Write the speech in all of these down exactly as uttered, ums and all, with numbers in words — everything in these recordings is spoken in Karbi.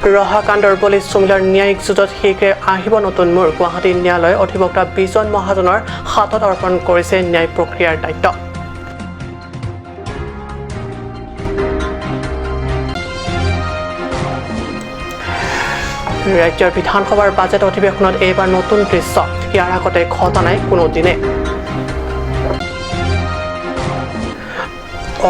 ৰহা কাণ্ডৰ বলি সুমিলাৰ ন্যায়িক যুঁজত শীঘ্ৰে আহিব নতুন মোৰ। গুৱাহাটী ন্যায়ালয়ে অধিবক্তা বিজন মহাজনৰ হাতত অৰ্পণ কৰিছে ন্যায়িক প্ৰক্ৰিয়াৰ দায়িত্ব। ৰাজ্যৰ বিধানসভাৰ বাজেট অধিৱেশনত এইবাৰ নতুন দৃশ্য। ইয়াৰ আগতে ঘটা নাই কোনো দিনে।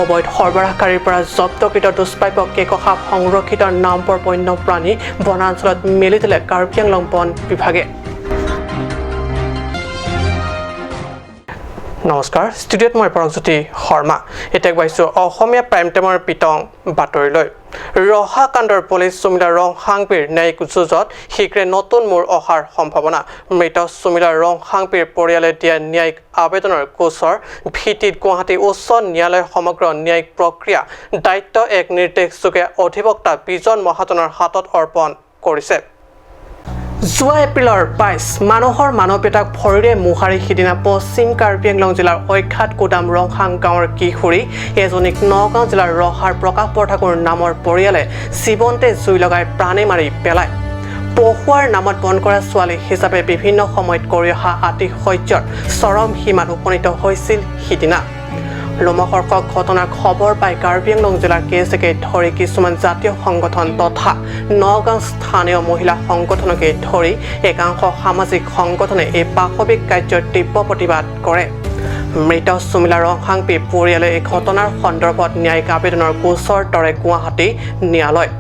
অবৈধ সৰবৰাহকাৰীৰ পৰা জব্দকৃত দুষ্প্ৰাপ্য কেক সাপ সংৰক্ষিত নামবৰ বন্যপ্ৰাণী বনাঞ্চলত মেলি দিলে কাৰ্বি আংলং বন বিভাগে। নমস্কাৰ, ষ্টুডিঅ'ত মই পৰকজ্যোতি শৰ্মা। এতিয়া আগবাঢ়িছো অসমীয়া প্ৰাইম টাইমৰ পিতং বাতৰিলৈ। ৰহা কাণ্ডৰ বলি সুমিলা ৰংহাংপিৰ ন্যায়িক যুঁজত শীঘ্ৰে নতুন মোৰ অহাৰ সম্ভাৱনা। মৃত সুমিলা ৰংহাংপিৰ পৰিয়ালে দিয়া ন্যায়িক আবেদনৰ গোচৰ ভিত্তিত গুৱাহাটী উচ্চ ন্যায়ালয়ে সমগ্ৰ ন্যায়িক প্ৰক্ৰিয়া দায়িত্ব এক নিৰ্দেশযোগে অধিবক্তা বিজন মহাজনৰ হাতত অৰ্পণ কৰিছে। যোৱা এপ্ৰিলৰ বাইছ, মানুহৰ মানৱীয়তাক ভৰিৰে মোহাৰি সিদিনা পশ্চিম কাৰ্বি আংলং জিলাৰ অখ্যাত গুদাম ৰংহাং গাঁৱৰ কিশোৰী এজনীক নগাঁও জিলাৰ ৰহাৰ প্ৰকাশ বৰঠাকুৰ নামৰ পৰিয়ালে জীৱন্তে জুই লগাই প্ৰাণে মাৰি পেলায়। পঢ়ুৱাৰ নামত বন কৰা ছোৱালী হিচাপে বিভিন্ন সময়ত কৰি অহা আতিশয্যৰ চৰম সীমাত উপনীত হৈছিল সিদিনা। লোমহৰ্ষক ঘটনাৰ খবৰ পাই কাৰ্বি আংলং জিলাৰ কে এছ একে ধৰি কিছুমান জাতীয় সংগঠন তথা নগাঁও স্থানীয় মহিলা সংগঠনকে ধৰি একাংশ সামাজিক সংগঠনে এই পাশৱিক কাৰ্যৰ তীব্ৰ প্ৰতিবাদ কৰে। মৃত সুমিলা ৰংহাংপি পৰিয়ালে এই ঘটনাৰ সন্দৰ্ভত ন্যায়িক আবেদনৰ গোচৰ তৰে গুৱাহাটী ন্যায়ালয়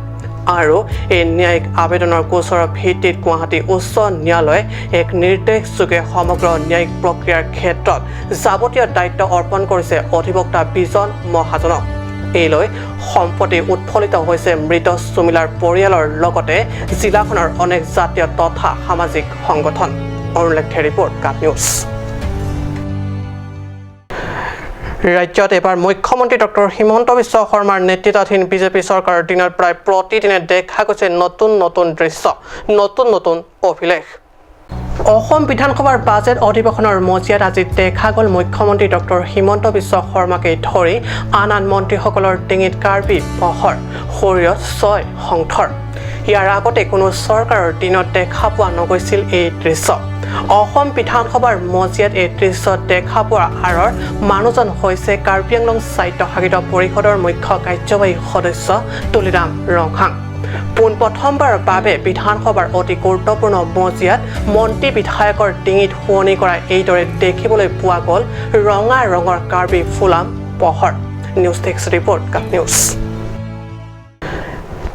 আৰু এই ন্যায়িক আবেদনৰ গোচৰৰ ভিত্তিত গুৱাহাটী উচ্চ ন্যায়ালয়ে এক নিৰ্দেশযোগে সমগ্ৰ ন্যায়িক প্ৰক্ৰিয়াৰ ক্ষেত্ৰত যাৱতীয় দায়িত্ব অৰ্পণ কৰিছে অধিবক্তা বিজন মহাজনক। এই লৈ সম্প্ৰতি উৎফুল্লিত হৈছে মৃত সুমিলাৰ পৰিয়ালৰ লগতে জিলাখনৰ অনেক জাতীয় তথা সামাজিক সংগঠন। অৰুণ লেকথেৰ ৰিপৰ্ট, কাট নিউজ। ৰাজ্যত এবাৰ মুখ্যমন্ত্ৰী ডক্টৰ হিমন্ত বিশ্ব শৰ্মাৰ নেতৃত্বাধীন বিজেপি চৰকাৰৰ দিনত প্ৰায় প্ৰতিদিনে দেখা গৈছে নতুন নতুন দৃশ্য, নতুন নতুন অভিলেখ। অসম বিধানসভাৰ বাজেট অধিৱেশনৰ মজিয়াত আজি দেখা গ'ল মুখ্যমন্ত্ৰী ডক্টৰ হিমন্ত বিশ্ব শৰ্মাকে ধৰি আন আন মন্ত্ৰীসকলৰ ডিঙিত কাৰ্বি পহৰ, শৰীৰত ছয় সংথৰ। ইয়াৰ আগতে কোনো চৰকাৰৰ দিনত দেখা পোৱা নগৈছিল এই দৃশ্য। অসম বিধানসভাৰ মজিয়াত এই দৃশ্য দেখা পোৱাৰ আঁৰৰ মানুহজন হৈছে কাৰ্বি আংলং স্বায়ত্তশাসিত পৰিষদৰ মুখ্য কাৰ্যবাহী সদস্য তুলিৰাম ৰংহাং। পোনপ্ৰথমবাৰৰ বাবে বিধানসভাৰ অতি গুৰুত্বপূৰ্ণ মজিয়াত মন্ত্ৰী বিধায়কৰ ডিঙিত শুৱনি কৰা এইদৰে দেখিবলৈ পোৱা গ'ল ৰঙা ৰঙৰ কাৰ্বি ফুলাম পহৰ। নিউজ ডেস্ক ৰিপৰ্ট, কাট নিউজ।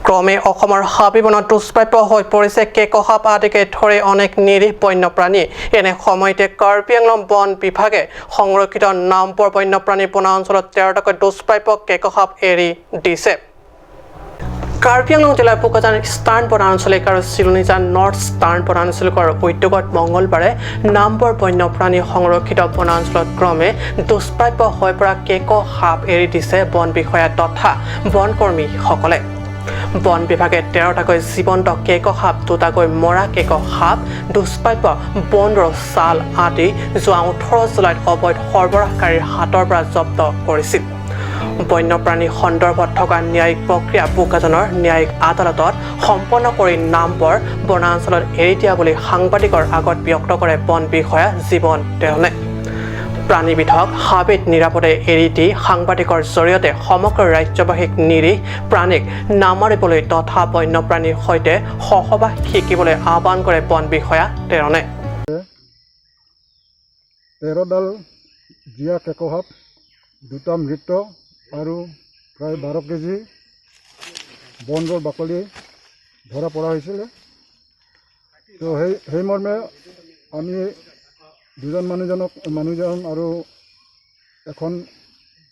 ক্ৰমে অসমৰ হাবি বনত দুষ্প্ৰাপ্য হৈ পৰিছে কেক সাপ আদিকে ধৰি অনেক নিৰীহ বন্যপ্ৰাণী। এনে সময়তে কাৰ্বি আংলং বন বিভাগে সংৰক্ষিত নামবৰ বন্যপ্ৰাণী বনাঞ্চলত তেৰটাকৈ দুষ্প্ৰাপ্য কেক সাপ এৰি দিছে। কাৰ্বি আংলং জিলাৰ বোকাজান ইষ্টাৰ্ণ বনাঞ্চলিক আৰু চিলনীজান নৰ্থ ইষ্টাৰ্ণ বনাঞ্চলিকৰ উদ্যোগত মঙলবাৰে নামবৰ বন্যপ্ৰাণী সংৰক্ষিত বনাঞ্চলত ক্ৰমে দুষ্প্ৰাপ্য হৈ পৰা কেক সাপ এৰি দিছে বন বিষয়া তথা বনকৰ্মীসকলে। বন বিভাগে তেৰটাকৈ জীৱন্ত কেক সাপ, দুটাকৈ মৰা কেক সাপ, দুষ্প্ৰাপ্য বনৰৰ ছাল আদি যোৱা ওঠৰ জুলাইত অবৈধ সৰবৰাহকাৰীৰ হাতৰ পৰা জব্দ কৰিছিল। বন্যপ্ৰাণী সন্দৰ্ভত থকা ন্যায়িক প্ৰক্ৰিয়া বোকাজানৰ ন্যায়িক আদালতত সম্পন্ন কৰি নামবৰ বনাঞ্চলত এৰি দিয়া বুলি সাংবাদিকৰ আগত ব্যক্ত কৰে বন বিষয়া জীৱন তেৰণে। প্ৰাণীবিধক হাবিত নিৰাপদে এৰি দি সাংবাদিকৰ জৰিয়তে সমগ্ৰ ৰাজ্যবাসীক নিৰীহ প্ৰাণীক নামাৰিবলৈ তথা বন্যপ্ৰাণীৰ সৈতে সহবাস শিকিবলৈ আহ্বান কৰে বন বিষয়া তেৰণে। তেৰডাল জীয়া কেক সাপ, দুটা মৃত আৰু প্ৰায় বাৰ কেজি বনৰৰ বাকলি ধৰা পৰা হৈছিলে। তো সেই সেই মৰ্মে আমি দুজন মানুহজনক, মানুহজন আৰু এখন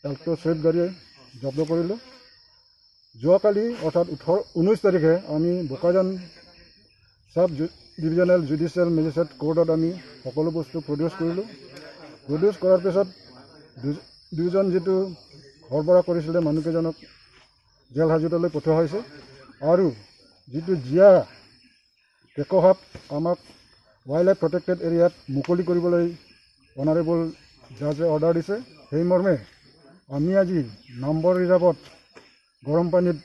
এল্ট' ছুইফ্ট গাড়ীয়ে জব্দ কৰিলোঁ। যোৱাকালি অৰ্থাৎ ওঠৰ ঊনৈছ তাৰিখে আমি বোকাজান ছাব জু- ডিভিজনেল জুডিচিয়েল মেজিষ্ট্ৰেট কোৰ্টত আমি সকলো বস্তু প্ৰডিউচ কৰিলোঁ। প্ৰডিউচ কৰাৰ পিছত দু- দুজন যিটো সৰবৰাহ কৰিছিলে মানুহকেইজনক জেল হাজোতলৈ পঠোৱা হৈছে আৰু যিটো জীয়া কেক সাপ আমাক ৱাইল্ড লাইফ প্ৰটেক্টেড এৰিয়াত মুকলি কৰিবলৈ অনাৰেবল জাজে অৰ্ডাৰ দিছে। সেই মৰ্মে আমি আজি নামবৰ ৰিজাৰ্ভত গৰম পানীত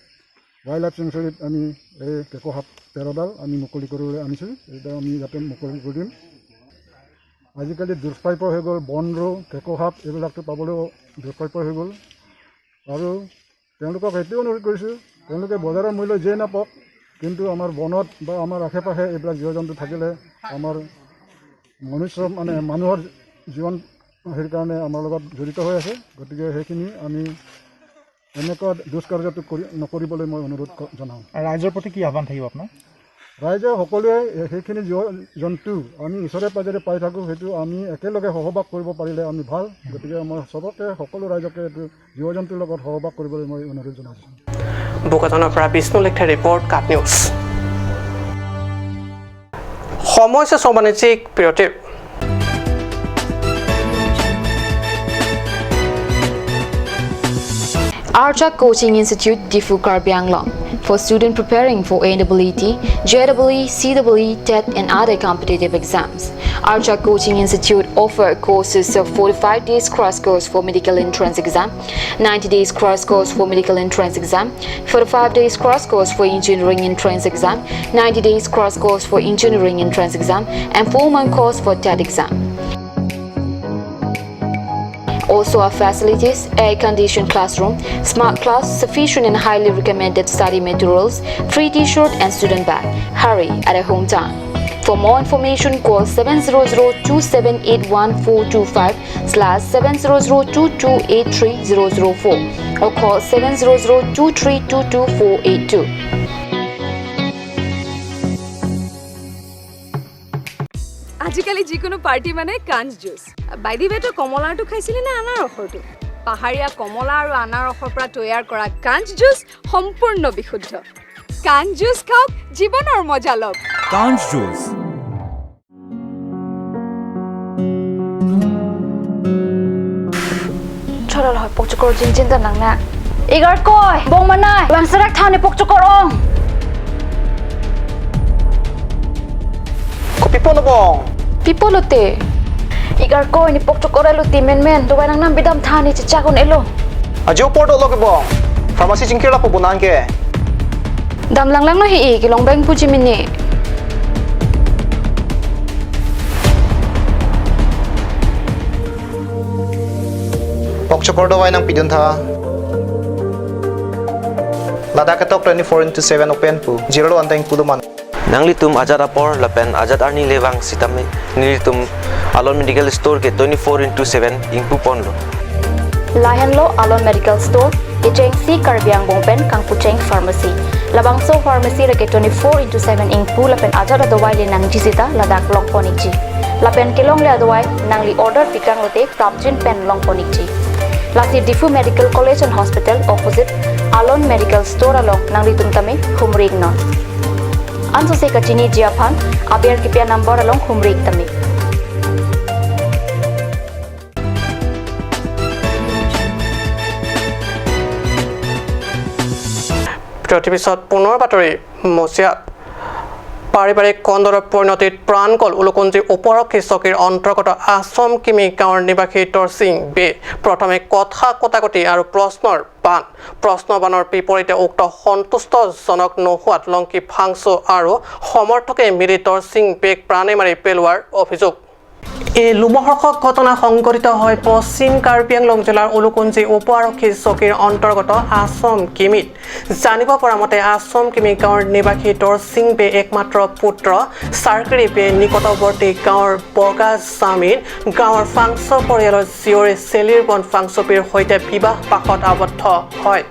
ৱাইল্ড লাইফ চেংচুৰীত আমি এই কেকোহাফ তেৰডাল আমি মুকলি কৰিবলৈ আনিছোঁ। এইটো আমি ইয়াতে মুকলি কৰি দিম। আজিকালি দুষ্প্ৰাপ্য হৈ গ'ল, বনৰৌ, কেকোহাফ এইবিলাকতো পাবলৈও দুষ্প্ৰাপ্য হৈ গ'ল। আৰু তেওঁলোকক এইটোৱে অনুৰোধ কৰিছোঁ, তেওঁলোকে বজাৰৰ মূল্য যিয়ে নাপাওক, কিন্তু আমাৰ বনত বা আমাৰ আশে পাশে এইবিলাক জীৱ জন্তু থাকিলে আমাৰ মনুষ্য, মানে, মানুহৰ জীৱন হেৰিৰ কাৰণে আমাৰ লগত জড়িত হৈ আছে। গতিকে সেইখিনি আমি এনেকুৱা দুষ্কাৰ্যটো কৰি, নকৰিবলৈ মই অনুৰোধ ক-, জনাওঁ। ৰাইজৰ প্ৰতি কি আহ্বান থাকিব আপোনাৰ? ৰাইজে সকলোৱে সেইখিনি জীৱ জন্তু আমি ওচৰে পাজৰে পাই থাকোঁ, সেইটো আমি একেলগে সহবাস কৰিব পাৰিলে আমি ভাল। গতিকে মই চবকে, সকলো ৰাইজকে এইটো জীৱ জন্তুৰ লগত সহবাস কৰিবলৈ মই অনুৰোধ জনাইছোঁ। বোকাজানৰ পৰা বিষ্ণু লেকথাৰ ৰিপৰ্ট, কাট নিউজ। সময় হৈছে বাণিজ্যিক বিৰতিৰ। Arjak Coaching Institute, Diphu, Karbi Anglong, for student preparing for A E E, J E E, C E E, TET and other competitive exams. Arjak Coaching Institute offer courses of forty-five days crash course for medical entrance exam, ninety days crash course for medical entrance exam, forty-five days crash course for engineering entrance exam, ninety days crash course for engineering entrance exam, and four-month course for TET exam. Also our facilities: air-conditioned classroom, smart class, sufficient and highly recommended study materials, free T-shirt and student bag. Hurry at a home time. For more information, call seven zero zero two seven eight one four two five slash seven zero zero two two eight three zero zero four or call seven zero zero two three two two four eight two. আজিকালি যিকোনো পাৰ্টি মানে কাঞ্চ juice. By the ৱে, তই কমলাৰটো খাইছিলি নে আনাৰসৰটো? পাহাৰীয়া কমলা আৰু আনাৰসৰ পৰা তৈয়াৰ কৰা কাঞ্চ জুচ সম্পূৰ্ণ বিশুদ্ধ। কাঞ্চ জুচ খাওক, জীৱনৰ মজা লওক। কাঞ্চ juice. Cholol hoi, pokchokor jinjin ta nang na. Igarkoi, bong manai, bang serak thani pokchokor ong. Kopi pon bong? Pi pulote? Igarkoi, ne pokchokor elo ti menmen, dovai nangnam bidam thani chechak un-elo. Ajo apor dolo ke bong. Pharmacy chingkir lapu bonang ke. Dam langlanglo he-i, kelong beng puji mene. Pokchokor dovai nangpidun tha. Ladak ketok twenty-four into seven open pu. Zero lo anteng pulo man. Nanglitum ajat apor lapen ajat arni le vang sitame nelitum Alon Medical Store ke twenty-four into seven ingpu ponlo. Lahenlo Alon Medical Store, kechengsi Karbi Anglong pen kangpucheng pharmacy. Labangso pharmacy le ke twenty-four into seven ingpu lapen ajat adovai le nangji sita ladak long pon ikji. Lapen kelongle adovai nangli order pikang lote prapjin pen long pon ikji. Lasi Diphu Medical College and Hospital opposite Alon Medical Store along nanglitum tame humri iknon. Ansose kachiniji aphan aber kipi a-number along humri ik tame. বিৰতিৰ পিছত পুনৰ বাতৰি মজিয়াত। পাৰিবাৰিক কন্দলৰ পৰিণতিত প্ৰাণ গ'ল উলুকুঞ্জি উপ আৰক্ষী চকীৰ অন্তৰ্গত আছম কিমি গাঁৱৰ নিবাসী দৰসিং বে। প্ৰথমে কথা কটাকটি আৰু প্ৰশ্নৰ বান। প্ৰশ্নবানৰ বিপৰীতে উক্ত সন্তুষ্টজনক নোহোৱাত লংকি ফাংচু আৰু সমৰ্থকে মিলি দৰসিং বেক প্ৰাণে মাৰি পেলোৱাৰ অভিযোগ। এই লোমহৰ্ষক ঘটনা সংঘটিত হয় পশ্চিম কাৰ্বি আংলং জিলাৰ উলুকুঞ্জি উপ আৰক্ষী চকীৰ অন্তৰ্গত আছম কিমিত। জানিব পৰা মতে, আছম কিমি গাঁৱৰ নিবাসী দৰসিং বে একমাত্ৰ পুত্ৰ চাৰ্কিৰি বে নিকটৱৰ্তী গাঁৱৰ বগা জামিন গাঁৱৰ ফাংচ পৰিয়ালৰ জীয়ৰী চেলিৰবন ফাংচুপীৰ সৈতে বিবাহ পাশত আবদ্ধ হয়।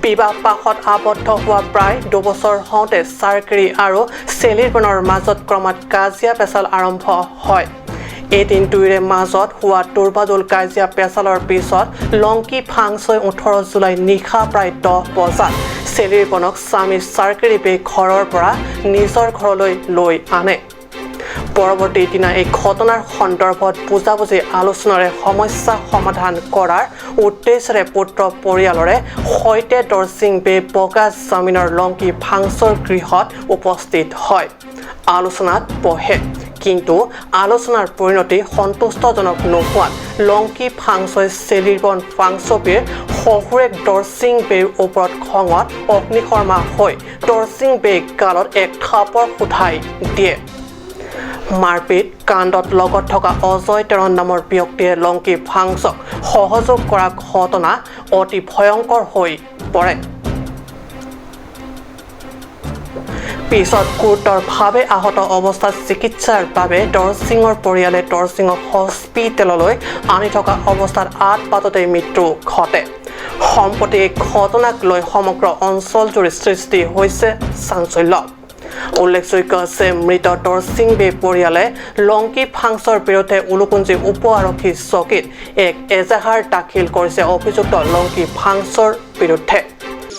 বিবাহ পাশত আবদ্ধ হোৱা প্ৰায় দুবছৰ হওঁতে চাৰ্কিৰি আৰু চেলিৰবনৰ মাজত ক্ৰমাৎ কাজিয়া পেচাল আৰম্ভ হয়। এদিন দুয়োৰে মাজত হোৱা দুৰ্বাদুল কাজিয়া পেচালৰ পিছত লংকি ফাংচই ওঠৰ জুলাই নিশা প্ৰায় দহ বজাত চেলিৰবনক স্বামী চাৰ্কিৰি বে ঘৰৰ পৰা নিজৰ ঘৰলৈ লৈ আনে। পৰৱৰ্তী দিনা এই ঘটনাৰ সন্দৰ্ভত বুজাবুজি আলোচনাৰে সমস্যা সমাধান কৰাৰ উদ্দেশ্যৰে পুত্ৰ পৰিয়ালৰে সৈতে দৰসিং বে বগা জামিনৰ লংকি ফাংচৰ গৃহত উপস্থিত হয়। আলোচনাত বহে। কিন্তু আলোচনাৰ পৰিণতি সন্তুষ্টজনক নোহোৱাত লংকি ফাংচই চেলিৰবন ফাংচপিৰ শহুৰেক দৰসিং বেৰ ওপৰত খঙত অগ্নিশৰ্মা হৈ দৰসিং বেৰ গালত এক থাপৰ সোধাই দিয়ে। মাৰপিট কাণ্ডত লগত থকা অজয় তেৰণ নামৰ ব্যক্তিয়ে লংকি ফাংচক সহযোগ কৰা ঘটনা অতি ভয়ংকৰ হৈ পৰে। পিছত গুৰুতৰভাৱে আহত অৱস্থাত চিকিৎসাৰ বাবে দৰসিঙৰ পৰিয়ালে দৰসিঙক হস্পিটেললৈ আনি থকা অৱস্থাত আত বাটতে মৃত্যু ঘটে। সম্প্ৰতি এই ঘটনাক লৈ সমগ্ৰ অঞ্চলজুৰি সৃষ্টি হৈছে চাঞ্চল্য। উল্লেখযোগ্য যে মৃত দৰসিং বে পৰিয়ালে লংকি ফাংচৰ বিৰুদ্ধে উলুকুঞ্জি উপ আৰক্ষী চকীত এক এজাহাৰ দাখিল কৰিছে অভিযুক্ত লংকি ফাংচৰ বিৰুদ্ধে।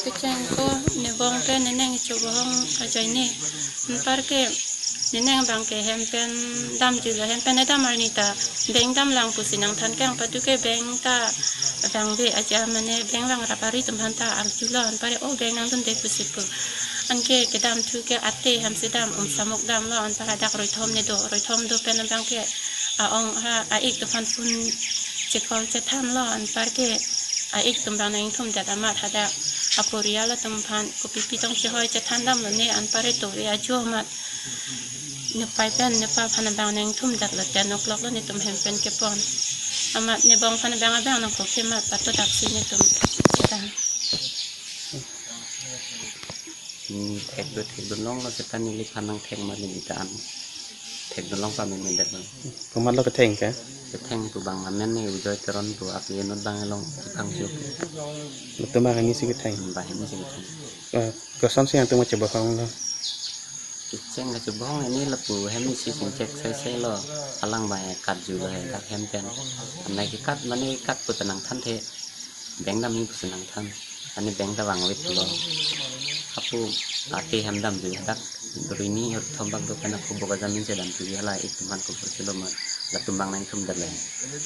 Kecheng ko ne bong pen ne neng chobohong ajoine. Anparke ne neng abangke hem pen damjulo, hem pen ne dam arni ta bank damlang pusi nangthan kang padu ke bank ta abang be aja mane bank vang rap ari atum aphan ta arjulo, anpare o bank nangdunde pusi pu. Anke kedamthu ke ate hem si dam, um samuk damlo, anpar hadak roithom ne do, roithom do pen abangke a-ong ha a-ik atum aphan phone chekol chethanlo, anparke a-ik atum abang nangthumdet amat hadak aporial atum aphan kopipi tong chehoi chethan damlo ne, anpare to e ajo amat nepai pen nepa aphan abang nangthumdetlo, ten o'clock lo netum hem pen kepon. Amat ne bong aphan abang abang nangkokhe amat pato daksi netum chethan. Hmm, thekdun thekdun longlo seta neliphan nangthek ma neli ta an. Thekdun long pame mendetlo. Komatlo ketheng ke? Ketheng pu abang amen ne Ujoy Teron pu api enut abang along chipang chu. Latum abang hemi si ketheng? Hmm, abang hemi si ketheng. Eh, kosonsi nangtum kachebohonglo? Kecheng kachebohong ini lapu hemi si kecheng sai sai lo. Alang abang katjulo he dak hem pen. Anai kekat mane kat pu ta nangthanthe. Bank damji pusi nangthan. Ani bank ta vangvetlo. Apu ate hem damjuji hadak. Rini roithom bak do pen ako boka jamin si damjuji hala ik atum aphan kopi chelo ma. Latum abang nangthumdetlo.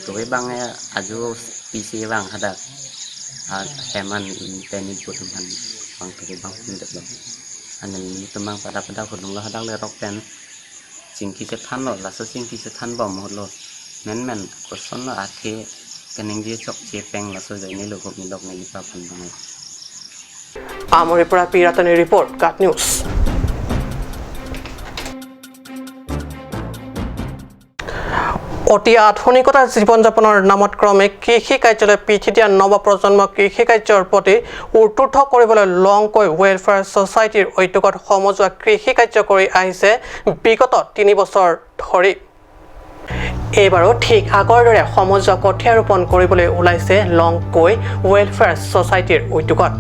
To e abang e ajo pisi abang hadak. A hem an in pen in putum han abang to abang thumdetlo. Ani netum abang pada pada hudunglo hadak le rok pen. Chingki chethanlo, laso chingki chethan bom ahutlo. Menmen kosonlo athe keningje chokche peng laso ajoine lo ko milok ne lipa phan bang. Amuri pura P Ratani report, GAT News. অতি আধুনিকতাৰ জীৱন যাপনৰ নামত ক্ৰমে কৃষি কাৰ্যলৈ পিঠি দিয়া নৱপ্ৰজন্ম কৃষি কাৰ্যৰ প্ৰতি উদ্বুদ্ধ কৰিবলৈ লংকৈ ৱেলফেয়াৰ ছ'চাইটিৰ উদ্যোগত সমজুৱা কৃষি কাৰ্য কৰি আহিছে বিগত তিনি বছৰ ধৰি। এইবাৰো ঠিক আগৰ দৰে সমজুৱা কঠীয়া ৰোপণ কৰিবলৈ ওলাইছে লংকৈ ৱেলফেয়াৰ ছ'চাইটিৰ উদ্যোগত।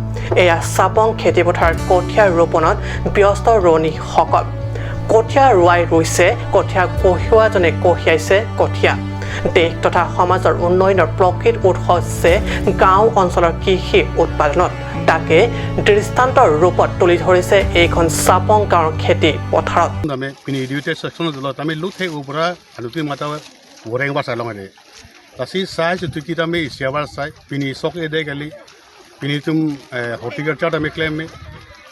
এয়া চাপং খেতিপথাৰ কঠীয়া ৰোপণত ব্যস্ত ৰোৱনীসকল। কঠীয়া ৰোৱাই ৰুইছে কঠীয়া, কঢ়িওৱাজনে কঢ়িয়াইছে কঠীয়া। দেশ তথা সমাজৰ উন্নয়নৰ প্ৰকৃত উৎস যে গাঁও অঞ্চলৰ কৃষি উৎপাদনত। তাকে দৃষ্টান্তৰ ৰূপত তুলি ধৰিছে এইখন চাপং গাঁৱৰ খেতি পথাৰত। Tame pini education section lo tame luthe ubra anuti mata goreng basa long ade. Lasi sai sutuki tame isiabar sai pini sok ede kali. Pini itum, eh, horticulture tame klem me.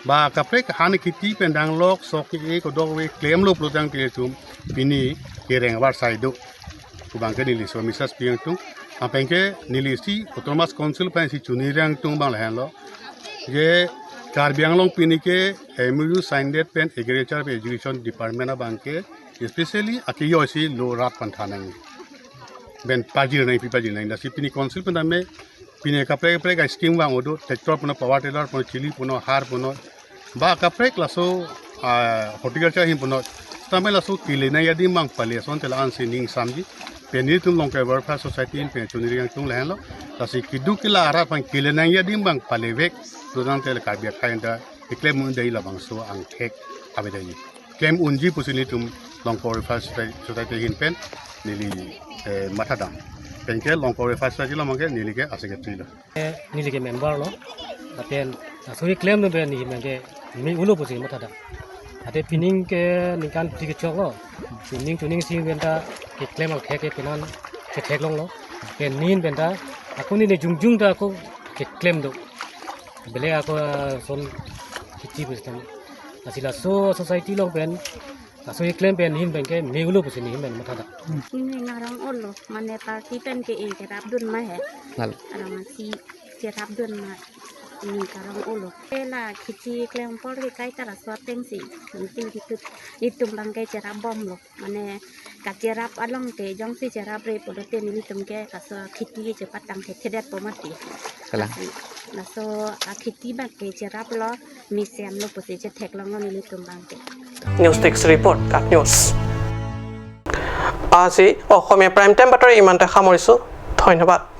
Ba kaprek han kheti pen danglok sok e kodok ave klemlo pulo tangte itum pini kereng abar sai do. Pu abangke neli so message pi nangtum. Apengke neli si Autonomous Council pen si choningri nangtum abang lahenlo. Je Karbi Anglong pini ke M O U signed pen agriculture pen education department abangke especially akeyo si lo rat pantha nang. Ben pajir nang, pi pajir nang. Lasi pini council pen tame pini kaprek kaprek a scheme vang odo, tractor punon, power tiller punon, chili punon, har punon. Ba kaprek laso, ah, horticulture ahin punon. Tame laso kele nangji adim abang pale asonte la-an si ning samji. Pini itum longkoi welfare society ahin pen choningri nangtum lahenlo. Lasi keduk kela arat aphan kele nangji adim abang palevek. Dodang tele Karbi akhai anta keklem un-edetji labangso angthek avedetji. Klem unji pusi nelitum longkoi welfare society, society ahin pen neli, eh, mathadam. Penke longkoi welfare society lo abangke neli ke a secretary lo. Eh, neli ke member lo. Lapen asuri klem lo pen neli abangke neli ulo pusi mathadam. Ate pining ke ningkan phli kechoklo. Pining chuning si penta keklem angthek ke penan chetheklonglo. Pen nin penta ako neli jongjong ta ako keklem do. Bele ako, ah, son kheti pusitame. Lasi laso society along pen Laso keklem pen nehin pen ke me-olo pusi nehin pen mathadak. Nening arong-olo, mane party pen ke e cherapdun ma he. Lalo. Arong asi cherapdun ma nening arong-olo. Ke la kheti klem apor ke kaita laso atengsi. Nelitum, nelitum abang ke cherapbomlo. Mane kacherap along ke jongsi cherapre pulote nelitum ke laso kheti ke chepatang thethedetpo mati. Kalang. Lasi, laso akheti abang ke cheraplo, mesenlo pusi chetheklonglo nelitum abang ke. News Desk Report, KAT News. Aji Oxomiya Prime Time Battery imante khamoriso. Dhonyobad.